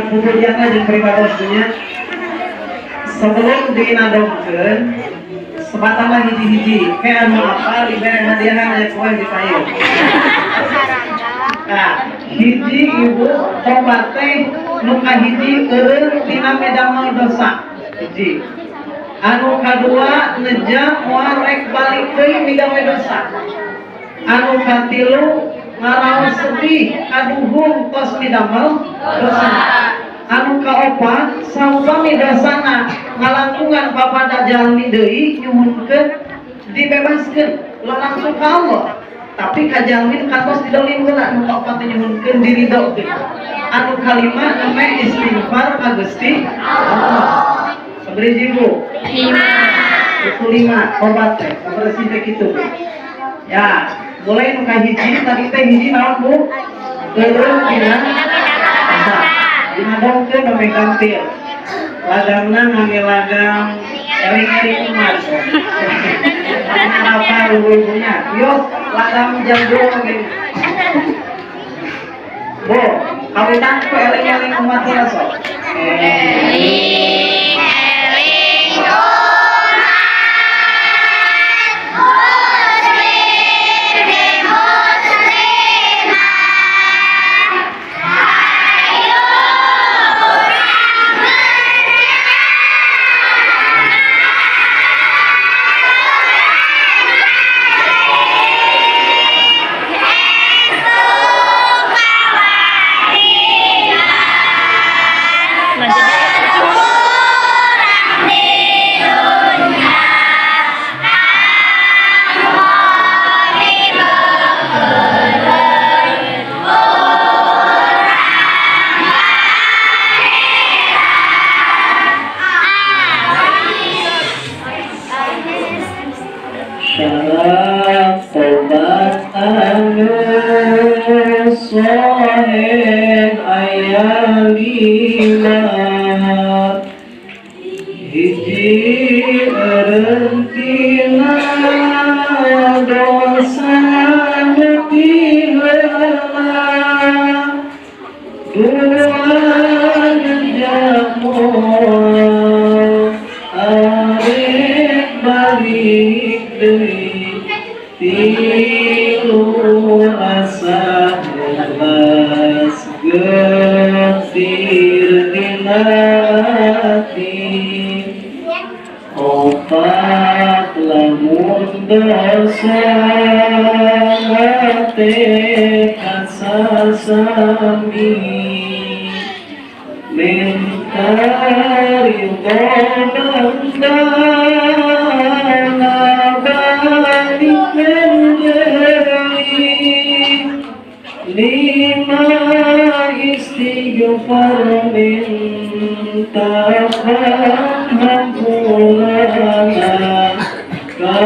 Pupujian jeung pribados nya. Sebelum dinadongkeun, sebatang lah hiji-hiji. Kayak anu apa dibere hadiahan, aya kue di payun. Nah, hiji, Ibu, tobat teh nu kahiji eureun tina midamel dosa. Hiji. Anu kadua, neja moal rek balik deui migawe dosa. Anu katilu, ngaraos sedih kaduhung tos midamel dosa. Anu kaopat, saupami dosana ngalangkungan papada jalmi deui, nyuhunkeun dibebaskeun, ulah langsung ka Allah. Tapi ka jalmi kantos didolim heula. Nu kaopat teh nyuhunkeun diridokeun. Anu kalima, namanya istighfar ka Gusti Allah. Sabaraha, Ibu? Lima. Itu lima obat teh, bersih teh kitu. Ya, mulai nu kahiji tadi teh, hiji naon, Bu? Eureun tina dosa. Dinadongkeun sampai gampil. Lagamna ngangge lagam Eling-eling Umat. Apa ibu-ibunya? Yuk, lagam jago gini. Bu, kawitan ku Eling-eling Umat heula sok. Eling eling umat muslim muslimah, ayo urang berjamaah. Esuk kawarigan urang di dunya kanggo dibeukeureuy urang akhirat. Amin. Syarat tobat anu soheh aya lima. Hiji, eureun tina dosa nu tiheula. Dua, jejak moal arek balik deui. Tilu, rasa gelas getir dina ati. Opat, lamun dosa teh kasasami, minta ridho bendana balikeun deui. Lima, istighfar minta pangampurana ka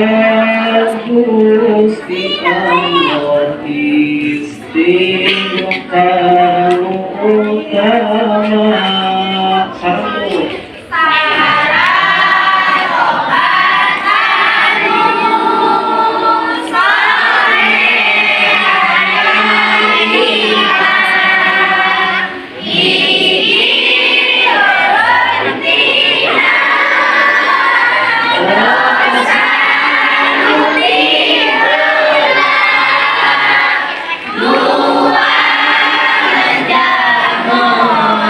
Gusti Allah, istighfar utama. Sareng. Syarat tobat anu soheh aya lima. Hiji, eureun tina dosa nu tiheula. Dua, neja moal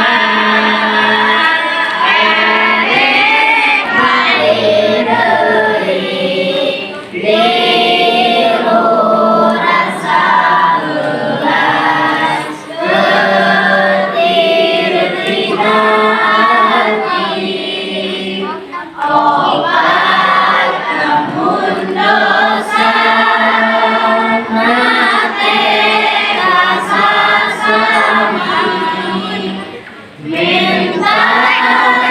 arek balik deui. Tilu, rasa gelas getir dina ati. Opat, lamun dosa teh kasasami, minta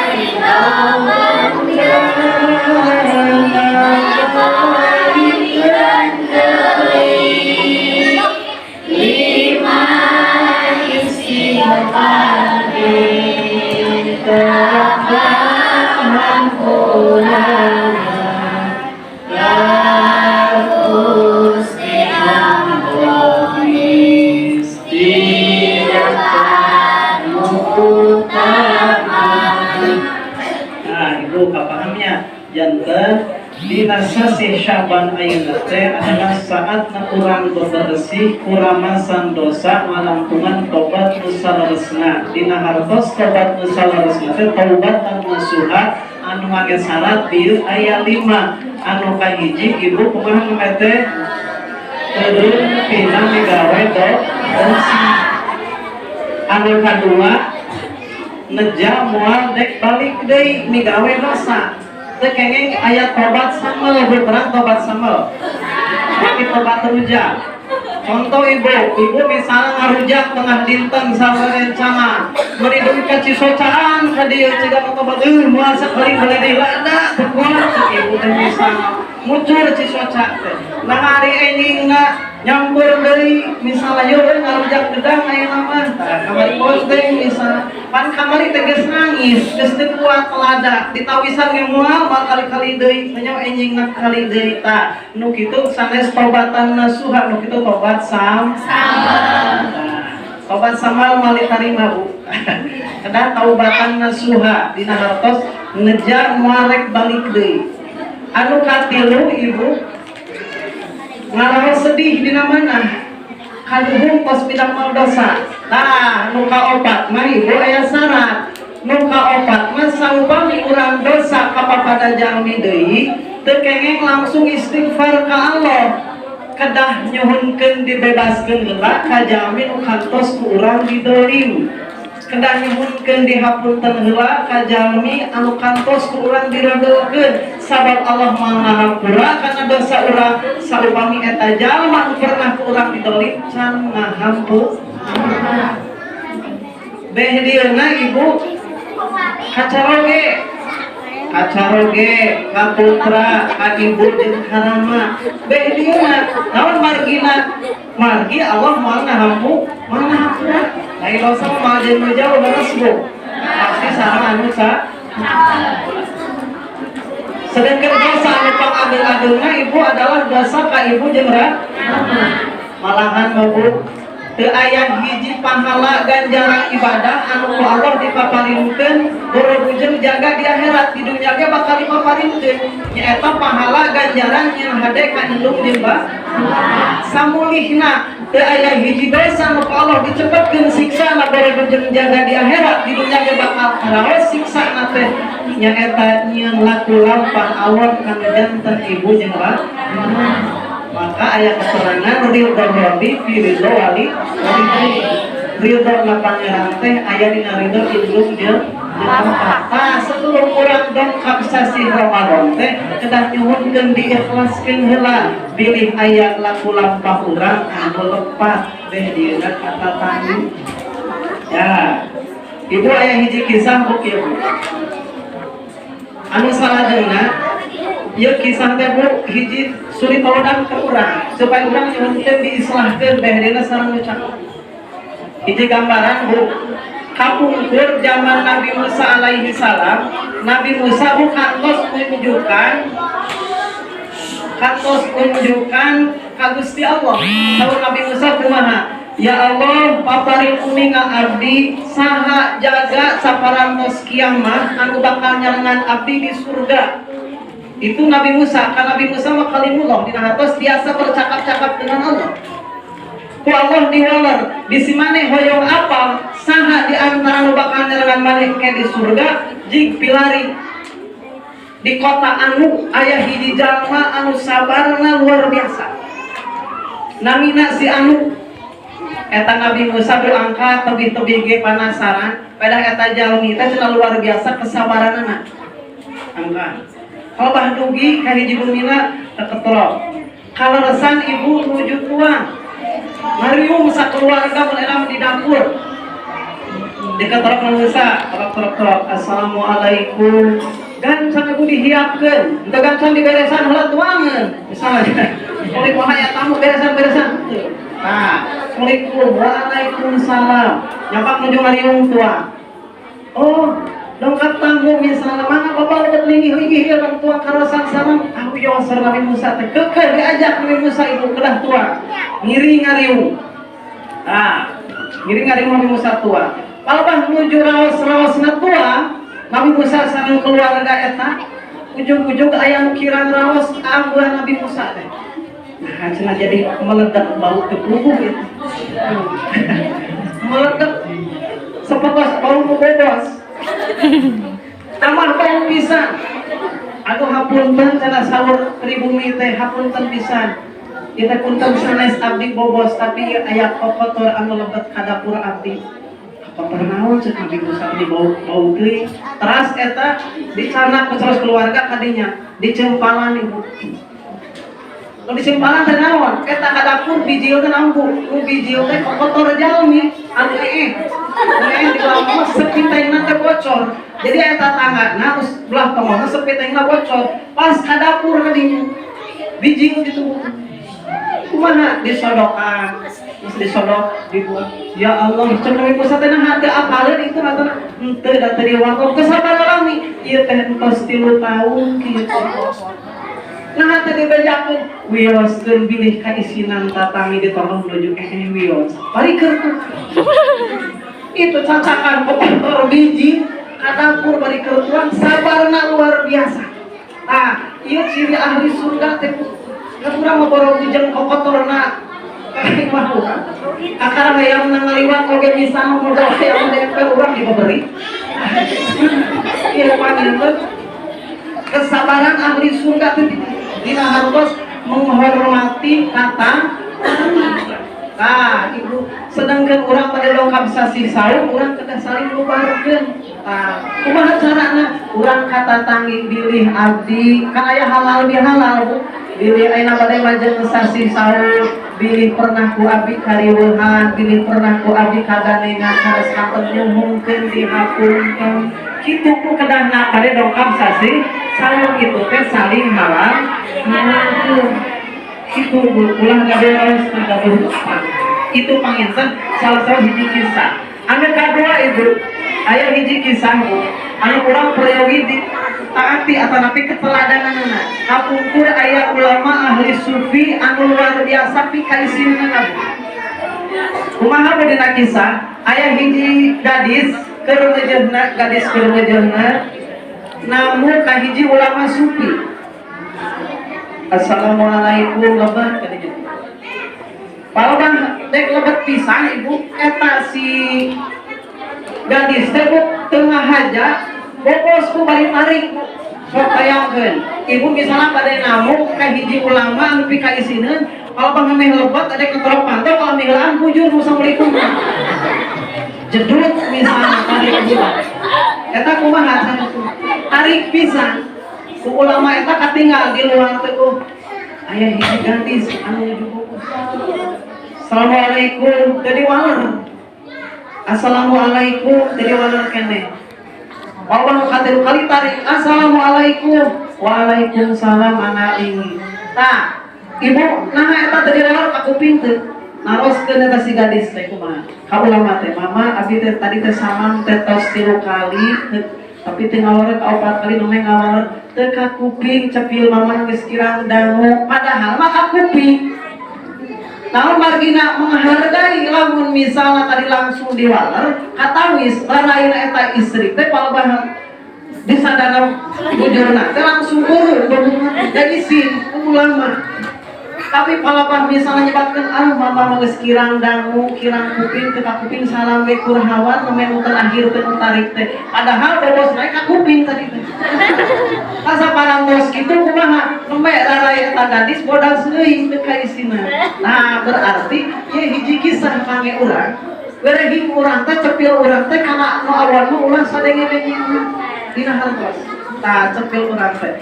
ridho bendana balikeun deui. Lima, istighfar minta pangampurana ka Gusti Allah, istighfar nu utama. Panginten dina sasih Syaban ayeuna teh adalah saatna urang bebersih kuramasan dosa, ngalangkungan tobat nu saleresna. Dina hartos tobat nu saleresna teh taubatan nasuha anu ngage syarat dieu aya 5. Anu kahiji, ibu, kumaha namanya teh? Eureun tina migawe dosa. Anu kadua, neja moal dek balik deui migawe dosa. Teu kengeng aya tobat samel, berperang tobat samel, tapi tobat rujak. Contoh, ibu, ibu misalnya ngarujak tengah dinten sama rencana meuni dugi ka Cisocaan ka dieu, ciga tobat euy moal sakali beli deui lada teu kuat. Ibu teh misalnya mucur Cisoca teh. Nah, hari enjingna nyampur deui, misalnya yeuh euy ngarujak gedang ayeuna mah. Tah, kamari posting misalnya pan kamari teh geus nangis, geus teu kuat lada ditawisan ge moal moal kali-kali deui, nya enjingna kali deui. Tah, nu kitu sanes tobatan nasuha, nu kitu tobat sam. Nah, tobat samal moal ditarima, Bu. Kedah taubatan nasuha dina hartos ngejar moal rek balik deui. Anu katilu, ibu, ngaraos sedih dina mana kaduhung tos midamel dosa. Nah, nu kaopat mah, ibu, aya syarat. Nu kaopat mah saupami urang dosa kapapada jalmi deui, teu kengeng langsung istighfar ka Allah, kedah nyuhunkeun dibebaskeun heula ka jalmi nu kantos ku urang didolim, kedah nyuhunkeun dihapunten heula ka jalmi anu kantos ku urang dirodelkeun, sabab Allah Maha Ngahampura kana dosa urang saupami eta jalma nu pernah ku urang didolim can ngahampura. Beh dieuna, ibu, kacaroge, kacaroge ka putra, ka ibu jeung ka rama. Beh dieuna naon margina? Margi Allah moal ngahampura. Lain dosa mah moal jeung nu jauh, leres, Bu, pasti sareng anu sa. Sedangkan dosa anu pangageung-ageungna, ibu, adalah dosa ka ibu jeung malahan mah, Bu, teu aya hiji pahala ganjaran ibadah anu ku Allah dipaparinkeun boro bujeng jaga di akhirat, di dunia ge bakal dipaparinkeun, nyaeta pahala ganjaran yang hade ka indung jeung bapak. Samulihna teu aya hiji dosa anu ku Allah dicepetkeun siksana boro bujeng jaga di akhirat, di dunia ge bakal karaos siksana teh, nyaeta nyieun laku lampah awon kanu janten ibu jeung bapak. Maka aya keterangan ridho Rabbi fi ridho wali, ridho na Pangeran teh aya dina ridho indung jeung bapak. Tah, sebelum urang dongkap sasih Ramadan teh kedah nyuhunkeun diikhlaskeun heula bilih aya laku lampah urang anu lepat beh dieuna kata tani. Ya, ibu, aya hiji kisah, Bu, kieu, Bu. Anu salajengna ieu kisah teh, Bu, hiji suri tauladan ke urang supaya urang nyuhunkeun diislahkeun beh dieuna sareng nu cakep. Hiji gambaran, Bu, kapungkur zaman Nabi Musa alaihi salam. Nabi Musa, Bu, kantos unjukan ka Gusti Allah. Saur Nabi Musa kumaha? "Ya Allah, paparin uninga abdi saha jaga saparantos kiamah anu bakal nyarengan abdi di surga." Itu Nabi Musa. Kan Nabi Musa mah kalimullah, dina hartos biasa bercakap-cakap dengan Allah. Ku Allah diwaler, bisi maneh hoyong apal saha di antara nu bakal nyarengan maneh ke di surga, jig pilari di kota anu aya hiji jalma anu sabarna luar biasa, namina si anu. Eta Nabi Musa berangkat tebih-tebih ge penasaran pada eta jalmi teh cenah luar biasa kesabaranana. Angkat kalau bah dugi ka hiji bumina, teketrok kaleresan, ibu, nuju tuang ngariung sakeluarga mun di dapur. Diketrok Musa, trok trok trok, "Assalamualaikum." Gancang, ibu, dihiapkeun, henteu gancang diberesan heula tuangeun misalnya. "Assalamualaikum, aya tamu, beresan-beresan." Nah, "Assalamualaikum." "Waalaikumsalam." Nyampak nuju ngariung tuang. "Oh, dongkap tamu," misalnya, "mana bapak lebet linggih-linggih ya orang tua karasan salam." Aku yo sar Nabi Musa teh kekeh diajak Nabi Musa, ibu, kedah tuang. Ngiring ngariung. Nah, ngiring ngariung Nabi Musa tuang. Palebah nuju raos-raosna tuang, Nabi Musa sareng keluarga eta. Ujung-ujung aya nu kirang raos ambuhan Nabi Musa teh. Nah, cenah jadi meledak bau teu puguh gitu. Meledak sepetos bau nu bobos. Tambah bau pisan. Aduh, hapunten, cenah saur pribumi teh, hapunten pisan. Kita punten sanes abdi bobos, tapi aya kokotor anu lebet ka dapur abdi. Kotor naon, cek Nabi Musa, di bau bau geuing. Teras eta dicanak ku terus keluarga kadinya, dicempalan, Ibu. Nu dicempalan teh naon? Eta ka dapur bijil teh naon, Bu? Nu bijil teh kokotor jalmi anu eeh. Nu eeh di belah mah septic tankna teh bocor. Jadi eta tanggana belah tonggohna septic tankna bocor. Pas ka dapur kadinya. Bijil gitu, Bu. Kumaha disodokan, terus disodok dibuat. Ya Allah, cek Nabi Musa teh, nah teu apaleun itu atana henteu da teu diwakaf kesabar lami. Ieu teh entos 3 tahun kieu. Nah, teu dibejakeun, wioskeun bilih kaisinan tatangi ditolong menuju wios. Bari keur itu cacakan kotor biji ka dapur bari keur tuang, sabarna luar biasa. Nah, ieu ciri ahli surga teh. Kan urang mah borong jeung kokotorna mah urang. Akar hayam na ngaliwat oge misalnya modal hayam DP urang diberi. Ieu panggilkeun kesabaran ahli surga teh dina hartos menghormati kata. Nah, Ibu, sedangkan urang pada dongkap sasih saum, urang kedah saling lubarkeun. Nah, kumaha carana? Urang ka tatangi bilih abdi, kan aya halal bihalal, Bu. Bilih ayeuna bade majeng sasih saum, bilih pernah ku abdi kariweuhan, bilih pernah ku abdi kaganengan, sanes kanten nyuhunkeun dihapunten. Kitu ku kedahna bade dongkap sasih saum itu teh saling halal halalkeun. Itu ulah gaderos gaduh utang. Itu panginten salah satu hiji kisah. Anu kadua, Ibu, aya hiji kisah, Bu, anu kurang peryogi di taati atau napi keteladananana. Kapungkur aya ulama ahli sufi anu luar biasa pikaisinna, Bu. Kumaha, Bu, dina kisah? Aya hiji gadis keur ngejeuhna, gadis keur ngejeuhna namu ka hiji ulama sufi. Assalamualaikum, lebat kadinya. Palebah dek lebet pisan, Ibu, eta si gadis teh, Bu, tengah haja bobos ku bari tarik, Bu. Sok bayangkeun, Ibu misalnya pada namu ka hiji ulama anu pikaisineun, kalau bang lebet ada ketorok pantau kalau miheulaan bujur assalamualaikum. Jedut misalnya tarik bulan. Eta kumaha tarik pisan. Ku ulama eta katinggal di luar teh, oh, aya hiji gadis anu nuju bobos. Assalamualaikum, teu diwaler. Assalamualaikum, teu diwaler keneh. Wawah katilu kali tarik, assalamualaikum. Waalaikumsalam, mangga ini. Nah, Ibu, nah eta teu diwaler ka kuping teu. Naroskeun eta si gadis teh kumaha? Ka ulama teh, mama, abi teh tadi teh salam teh tos tilu kali, tapi teu ngawaler ka opat kali nembe ngawaler teu ka kuping, cepil mama geus kirang dangu, padahal mah ka kuping. Naon margina menghargai, lamun misalnya tadi langsung diwaler katawis lalain eta istri teh palebah disadana bujurna teh langsung buru da isin ulama. Tapi palebah misalnya nyebatkeun, ah, mama mah geus kirang dangu, kirang kuping, teu ka kuping, salam we kurhawan nembe nu terakhir teh nu tarik teh, padahal bobos naik ka kuping tadi teh. Asa parantos kitu kumaha nembe raraya eta gadis bodas deui teu ka isina. Nah, berarti ieu hiji kisah kangge urang, werehing urang teh, cepil urang teh kana nu awal mah ulah sadenge-dengena dina hartos. Tah, cepil urang teh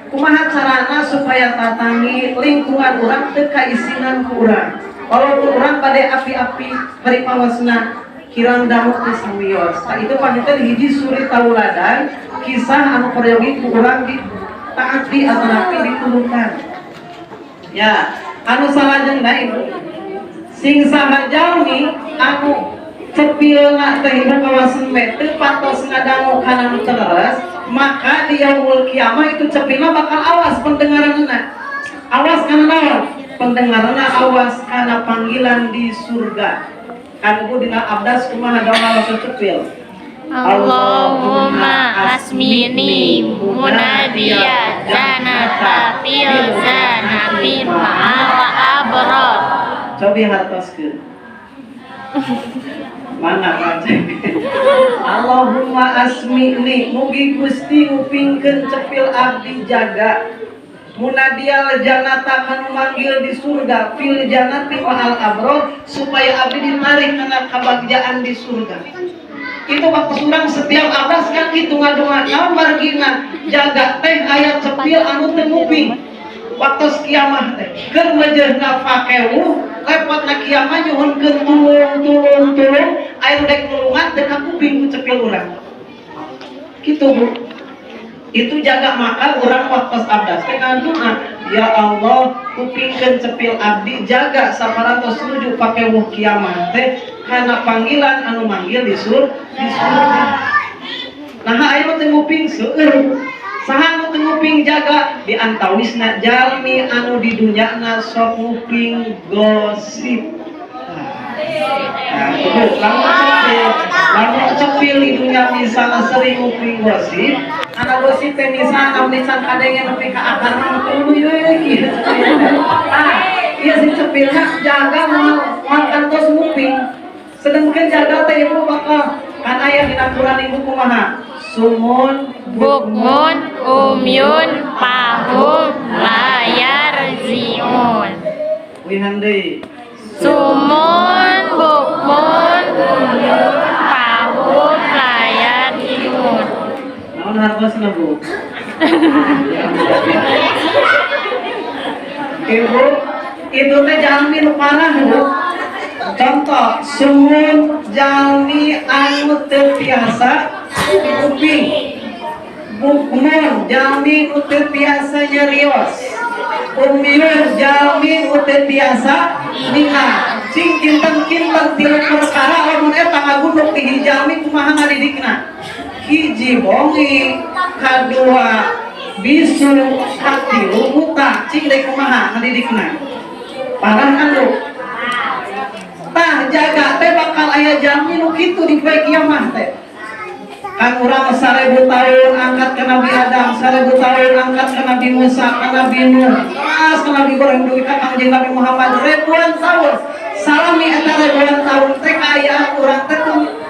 kumaha carana supaya tatangi lingkungan urang teu kaisinan ku urang, walaupun urang bade api-api paripawasna kirang dangu teh sawios. Tah, itu panginten hiji suri tauladan kisah anu peryogi ku urang di taati atau napi diturutan ya. Anu salajengna, Ibu, sing saha jalmi anu cepilna teh, Ibu, kawasan teu patos ngadangu kana nu leres, maka di yaumul kiamah itu cepilna bakal awas pendengaranna, awas kana naon pendengaranna, awas kana panggilan di surga. Kan, Ibu, dina abdas kumaha doa langsung cepil? Allahumma asmi'ni munadiya jannata fil jannati ma'al abrar. Cobi hartoskeun. Mana baca? Allahumma asmi'ni, mugi Gusti ngupingkeun cepil abdi jaga munadial jannata kanu manggil di surga, fil jannati ma'al abror, supaya abdi ditarik karena kebahagiaan di surga. Itu waktu surang setiap abdas kan gitu ngadonga. Naon margina? Jaga teh aya cepil anu teu nguping waktu kiamah teh keur meujeuhna fakewuh, lepotna kiamah nyuhunkeun tulung, tulung, tulung, aya dek nulungan teu kakuping ku cepil urang gitu, Bu. Itu jaga maka urang waktu abdas teh doa, ya Allah, kupingkeun cepil abdi jaga saparantos nuju pakewuh kiamah teh karena panggilan anu manggil di surga. Nah, aya teu nguping seueur. Saha anu teu nguping jaga? Di antawisna jalmi anu di dunyana sok nguping gosip. Nah, tuh, lamun cepil di dunia misalnya sering nguping gosip, anak gosip teh misalnya misal kadenge nepi ka akarna tuluy we kieu. Ah, ieu si cepilna jaga moal moal kantos nguping. Sedangkan jaga teh ibu bakal kan aya dina Quran, ibu, kumaha? Sumun bukmun umyun fahum la yarjiun. Uihan deui. Sumun bukmun umyun fahum la yarjiun. Naon hartosna, Bu? Ibu, itu teh jalmi nu parah, Bu. Contoh, sumun jalmi anu teu tiasa kuping. Bukmun jalmi nu teu tiasa nyarios. Umyun jalmi nu teu tiasa ningal. Cing kinten-kinten tilu perkara lamun eta ngagunduk di hiji jalmi, kumaha ngadidikna? Hiji bongi, kadua bisu, katilu buta. Cing deui kumaha ngadidikna? Parah kan, Bu? Tah, jaga teh bakal aya jalmi nu kitu di poe kiamah teh. Kan urang 1000 tahun angkat ke Nabi Adam, 1000 tahun angkat ke Nabi Musa, ke Nabi Nuh, pas ke Nabi Ibrahim, dugi ka Kangjeng Nabi Muhammad, ribuan tahun. Salami eta ribuan tahun teh kaayaan urang teh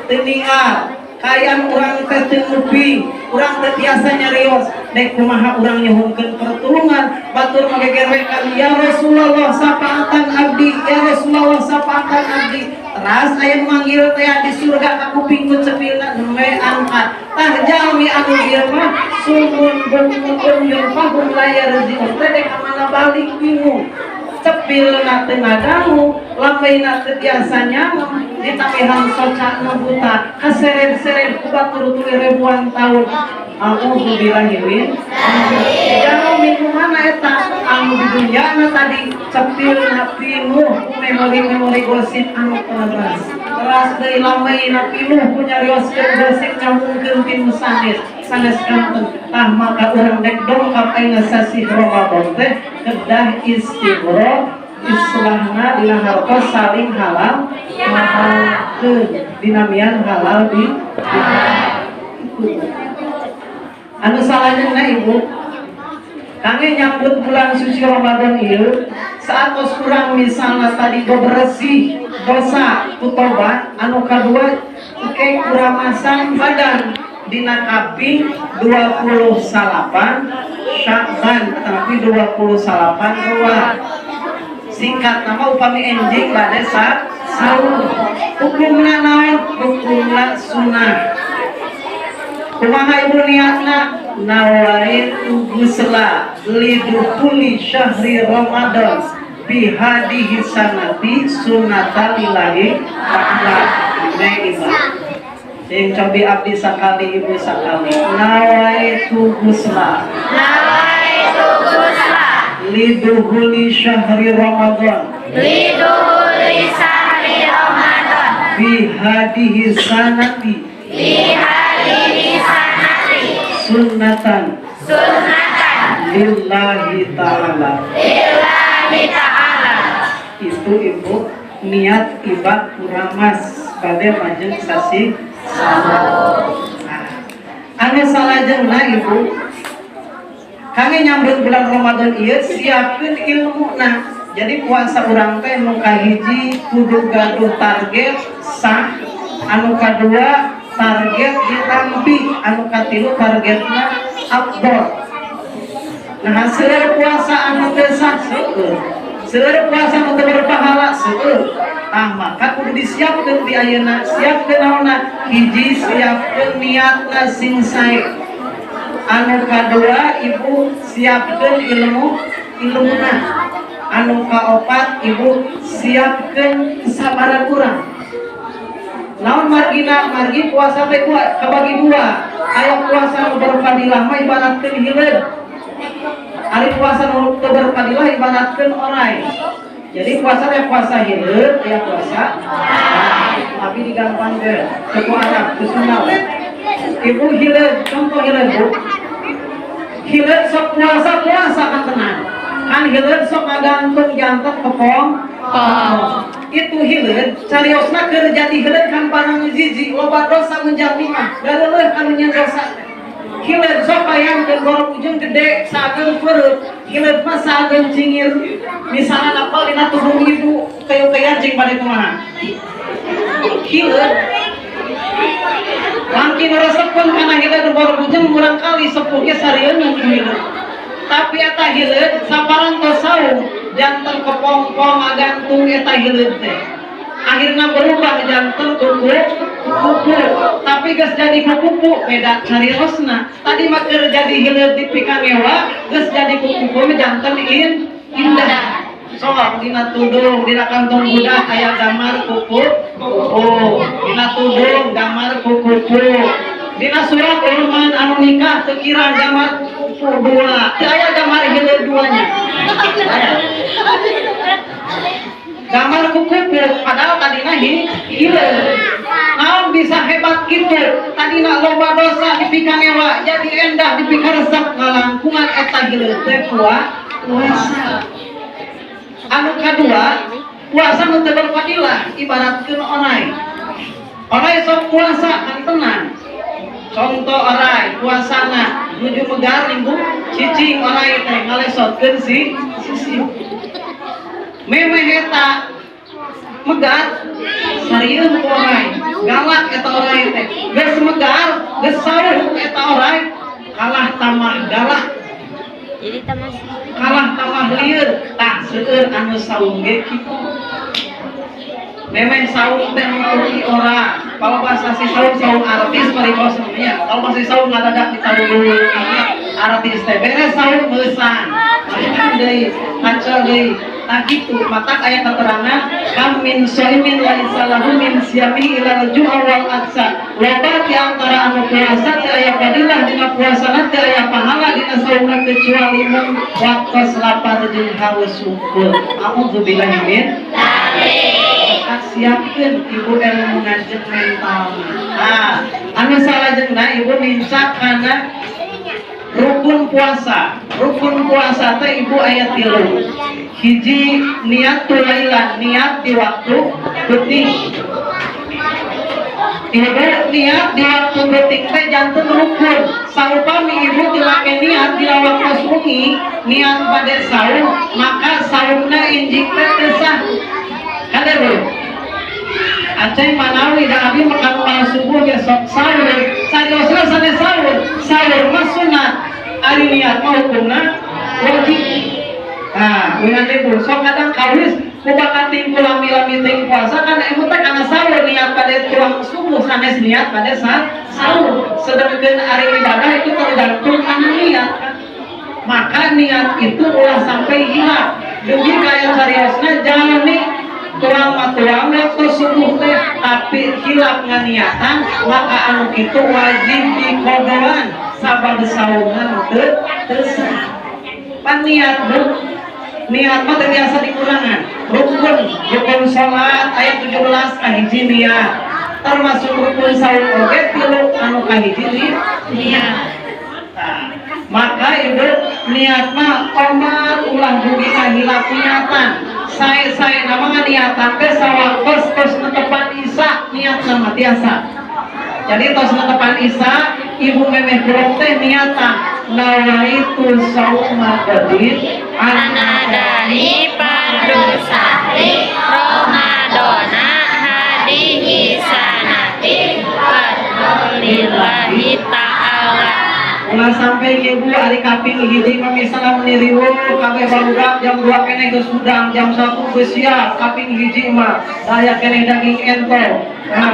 teu ningal, kaayaan urang teh teu nguping, urang teh tiasa nyarios. Dek kumaha urang nyuhunkeun pertulungan, batur magegerwekan, ya Rasulullah, sapaatan abdi, ya Rasulullah, sapaatan abdi. Teras aya manggil teh di surga ka kuping ku cepilna nembe angkat. Tah, jalmi anu ieu mah sumun bukmun umyun fahum la yarjiun teh dek ka mana balik bingung. Cepilna teu ngadangu, lambeina teu tiasa nyangu, ditapihan socana buta, kaseret-seret ku batur tuluy ribuan tahun. A'udzubillahi min. Jalmi nu mana eta? Anu di dunyana tadi cepilna pinuh memori-memori gosip anu teras. Teras deui lambeina pinuh ku nyarioskeun gosip nyambungkeun ti nu sanes. Sanes kanten. Tah, maka urang dek dongkap ayeuna sasih Ramadan teh kedah istibro, istilahna dina hartos saling halal ngahalalkeun, dinamian halal di anu salahnya. Ibu, kangge nyambut bulan suci Ramadan ieu, saat tos kurang misalnya tadi bebersih dosa ku tobat, anu kadua ke kuramasan badan dina kaping 29 Sya'ban tetapi 29 dua singkat nama upami enjing bade sa sahur. Hukumna naon? Hukumna sunnah. Kumaha, Ibu, niatna? Nawaitu gusla lidukhuli syahri Ramadan bihadihi sanati sunnata lillahi ta'ala. Ini ibu. Sing cobi abdi sakali, ibu sakali. Nawaitu gusla Nawaitu gusla lidukhuli syahri Ramadan lidukhuli syahri Ramadan bihadihi sanati bihadihi sanati sunnatan sunnatan lillahi ta'ala. Lillahi ta'ala. Itu, Ibu, niat ibad kuramas bade majeng sasih. Nah, anu salajengna, Ibu, kangge nyambut bulan Ramadan ieu siapkeun ilmuna. Jadi puasa urang teh nu kahiji kudu gaduh target sah, anu kadua target ditampi, anu katilu targetna afdol. Nah, seueur puasa anu teu sah, seueur. Seueur puasa anu teu berpahala, seueur. Tah, maka kudu disiapkeun di ayeuna. Siapkeun naonna? Hiji, siapkeun niatna sing sae. Anu kadua, Ibu, siapkeun ilmu ilmuna. Anu kaopat, Ibu, siapkeun kesabaran urang. Naon margina? Margi puasa teh kabagi dua. Aya puasa nu berfadilah mah ibaratkeun hileud, ari puasa nu teu berfadilah ibaratkeun orai. Jadi puasa teh puasa hileud, aya puasa orai. Tapi digampangkeun ku Arab, ku Sunda we. Ibu, hileud, contoh hileud, Bu. Hileud sok puasa puasa kan tenang kan, hileud sok ngagantung janten kepong. Pong. Itu hileud cariosna keur jadi hileud kan barang jiji, loba dosa menjalmi mah gareuleun anu nyeun dosa. Hileud sok bayangkeun borok ujung gede sageung perut, hileud mah sageung cingir. Misalnya napal dina tudung ibu kayu-kayan cing bade kumaha hileud? Langkin resepkeun kana hileud borok ujung murang kali sepuh ge sarieun ku hileud. Tapi eta hileud saparantos saum janten kepongpong, ngagantung eta hileud teh akhirnya berubah janten kupu kupu. Tapi geus jadi kupu beda cariosna. Tadi mah keur jadi hileud dipikangewa, geus jadi kupu mah janten indah. Sok dina tudung, dina kantong budak aya gambar kupu kupu, dina tudung gambar kupu kupu, dina surat umuman anu nikah teu kira gambar kupu dua, teu aya gambar hileud duanya. Aya gambar kupu, padahal tadina hileud. Naon bisa hebat gitu? Tadina loba dosa dipikangewa, jadi endah dipikaresep ngalangkungan eta hileud teh puasa. Anu kadua, puasa nu teu berfadilah ibaratkeun orai. Orai sok puasa kan tenang. Contoh orai puasana nuju megar minggu cicing, orai teh ngalesotkeun si sisi memeh eta megar sarieun ku orai, galak eta orai teh. Geus megar, geus sauh eta orai kalah tambah galak. Jadi tamas. Kalah tambah lieur. Tak seueur anu saum ge kitu. Memang saum teh nutupi ora. Kalau bahasa si saum, saum artis paribos namanya. Kalau masih saum ngadadak di dulu artis teh, beres saum meusan makan deui, kacau deui. Nah gitu, maka aya keterangan kam min shaimin laisa lahu min siyami ila ju'a wal atsya. Loba di antara anu puasa teu aya fadilah dina puasana, teu aya pahala dina saumna, kecuali mung waktos lapar jeung haus sungkul. A'udzubillahi min. Maka siapkeun, Ibu, ilmu ngajeng mental. Nah, anu salajengna, Ibu, nincak kana rukun puasa. Rukun puasa teh, Ibu, aya tilu. Hiji, niat lailan, niat di waktu peuting. Ibu, niat di waktu peuting teh janten rukun. Saupami Ibu teu make niat di waktu wengi, niat bade saum, maka saumna injing teh teu sah. Kade, Bu? Aceng manawi da abi makan malam subuh ge sok sahur. Sariosna sanes sahur. Sahur mah sunat. Ari niat mah hukumna wajib. Nah, ulah Ibu, sok kadang kawis ku bakating ku lami-lami ting puasa kan ibu teh kana sahur, niat pada tuang subuh, sanes niat pada sahur. Sedangkan ari ibadah itu tergantung kana niat kan. Maka niat itu ulah sampai hilang. Dugi kaya cariosna jalani tuang matuang waktu subuh teh, tapi hilap nganiatan, maka anu itu wajib dikodoan sabab saungan teu teu sah. Pan niat, Bu, niat mah teu biasa dikurangan. Rukun rukun salat aya 17, kahiji niat. Termasuk rukun saum oge tilu, anu kahiji niat. Nah, maka Ibu, niat mah omat ulah dugi kahilap niatan. Sae-sae nama niatan teh sawaktos tos netepan Isya niat nama tiasa. Jadi tos netepan Isya, ibu memeh kulop teh niatan nawaitu sauma ghadin an adai fardhu syahri Ramadhana hadihi sanati fardhon lillahi ta'ala. Ulah sampai ibu ari kaping hiji mah misalnya meuni riweuh kabeh barudak, jam 2 keneh geus hudang, jam 1 geus siap. Kaping hiji mah daya keneh daging ento. Nah,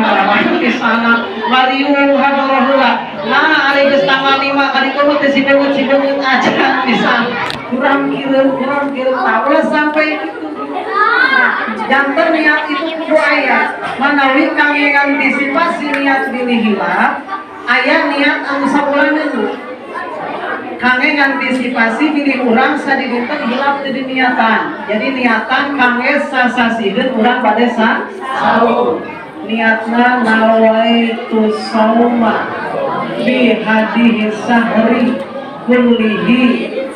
misalna mariung hadoroh heula. Nah, ari geus tanggal 5 kali mah teh sibeungeut-sibeungeut aja, misal kurang kieu, kurang kieu. Tah, ulah sampai itu. Nah, janten niat itu kudu aya manawi kangge ngantisipasi niat bilih hilap. Aya niat anu sabulaneun, Bu, kangge ngantisipasi bilih urang sadidinten hilap teu diniatan. Jadi niatan kangge sasasieun urang bade saum. Niatna nawaitu sauma fi hadihi sahri kullihi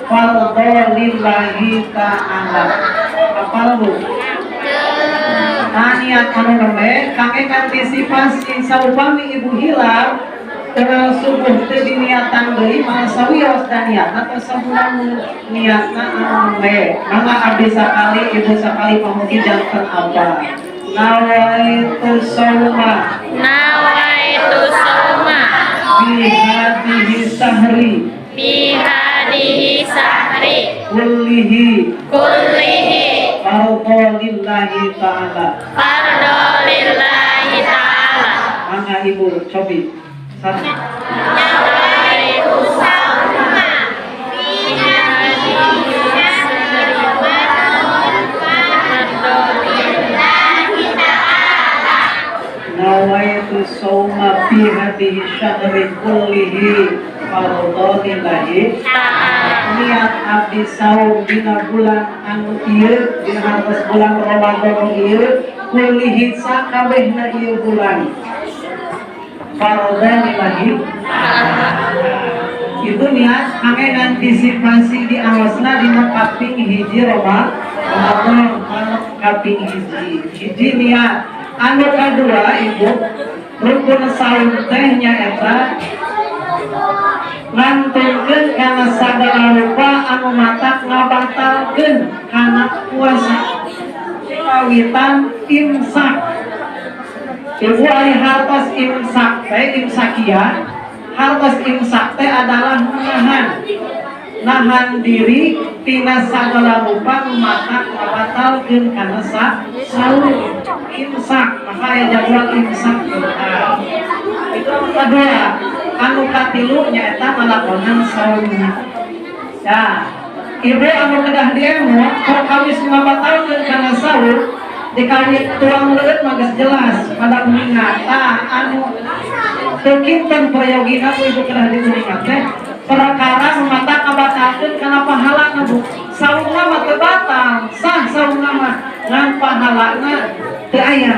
fardhu lillahi ta'ala. Apal, Bu? Nah, niat anu nembe kangge ngantisipasi saupami ibu hilap kenal subuh teu diniatan deui mah sawios dan niatna teh sabulan. Niatna anu nembe, mangga abdi sakali, ibu sakali, pamugi janten apa. Nawaitu sauma Nawaitu sauma fi hadihi sahri fi hadihi sahri kullihi kullihi fardhu lillahi ta'ala. Fardhu lillahi ta'ala. Mangga ibu cobi. Sana. Nawaitu sauma fi hadihi sahri fardhu lillahi ta'ala. Nawaitu sauma fi hadihi syahri kullihi fardhu lillahi ta'ala. Niat abdi saum dina bulan anu ieu, dina hartos bulan Ramadan ieu, kullihi sakabehna ieu bulan, fardhu lillahi. Itu niat kangge ngantisipasi di awasna dina kaping hiji Ramadan, anu kaping hiji. Hiji niat. Anu kadua, ibu, rukun saum teh nyaeta ngantunkeun kana sagala rupa anu matak ngabatalkeun kana puasa, kawitan imsak. Ibu, ari hartos imsak teh, imsakia, hartos imsak teh adalah menahan, nahan diri tina sagala rupa nu matak ngabatalkeun kana saum. Imsak, maka aya jadwal imsak. Nah, itu anu kadua. Anu katilu nyaeta ngalakonan saum. Ya, ibu, anu kedah diemut perkawis ngabatalkeun kana saum dikawit tuang leueut mah geus jelas pada uninga. Tah, anu teu kinten prayogina ku ibu kedah diuninga teh perkara nu matak ngabatalkeun kana pahalana, Bu. Saumna mah teu batal, sah saumna mah, ngan pahalana teu aya.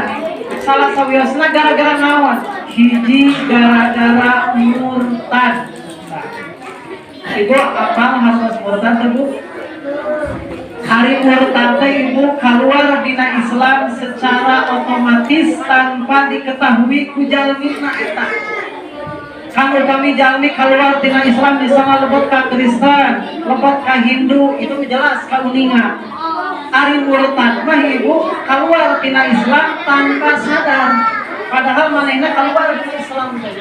Salah sawiosna gara-gara naon? Hiji, gara-gara murtad. Ibu apal hartos murtad teh, Bu? Ari murtad teh, ibu, keluar dina Islam secara otomatis tanpa diketahui ku jalmina eta. Kan upami jalmi keluar tina Islam misalnya lebet ka Kristen, lebet ka Hindu, itu jelas kauninga. Ari murtad mah, ibu, keluar tina Islam tanpa sadar. Padahal manehna keluar tina Islam teh.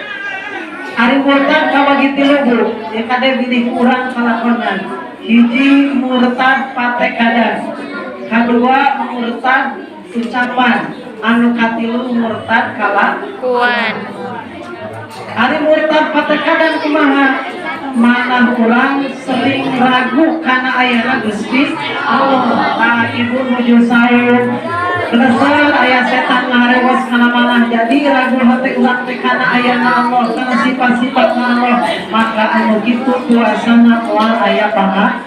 Ari murtad kabagi tilu, Bu, ya kade bilih urang kalakonan. Hiji, murtad patekadan. Kadua, murtad ucapan. Anu katilu, murtad Kuan. Ari murtad patekadan kumaha? Mana urang sering ragu kana ayana Gusti Allah. Nah, ibu nuju saum. Kesel aya setan ngaharewos kana manah, jadi ragu hati urang teh kana ayana Allah, kana sifat-sifat Allah. Maka anu kitu puasana moal aya pahala.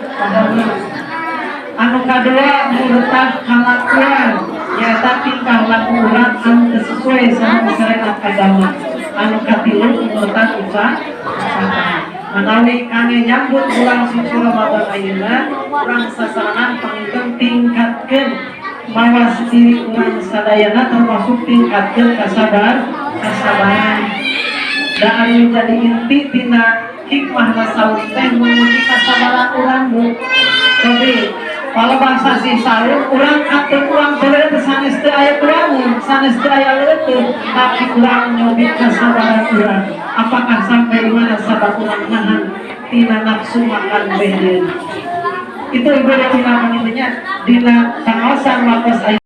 Anu kadua, murtad kalakuan, nyaeta tingkah laku urang anu teu sesuai sama syariat agama. Anu katilu, murtad ucapan. Manawi kangge nyambut bulan suci Ramadan ayeuna, urang sasarangan panginten tingkatkeun mawas diri urang sadayana, termasuk tingkatkeun kasabaran. Dan anu jadi inti tina hikmah saum teh menguji kasabaran urang, Bu. Cobi kalau bangsa si saum, urang atau urang teu sanes teu aya kurangan, sanes teu aya leuteut, tapi urang nyobi kasabaran urang, apakah sampai di mana sabar urang nahan tina nafsu makan beh. Itu, Ibu, dina panginten nya dina pangaosan waktos.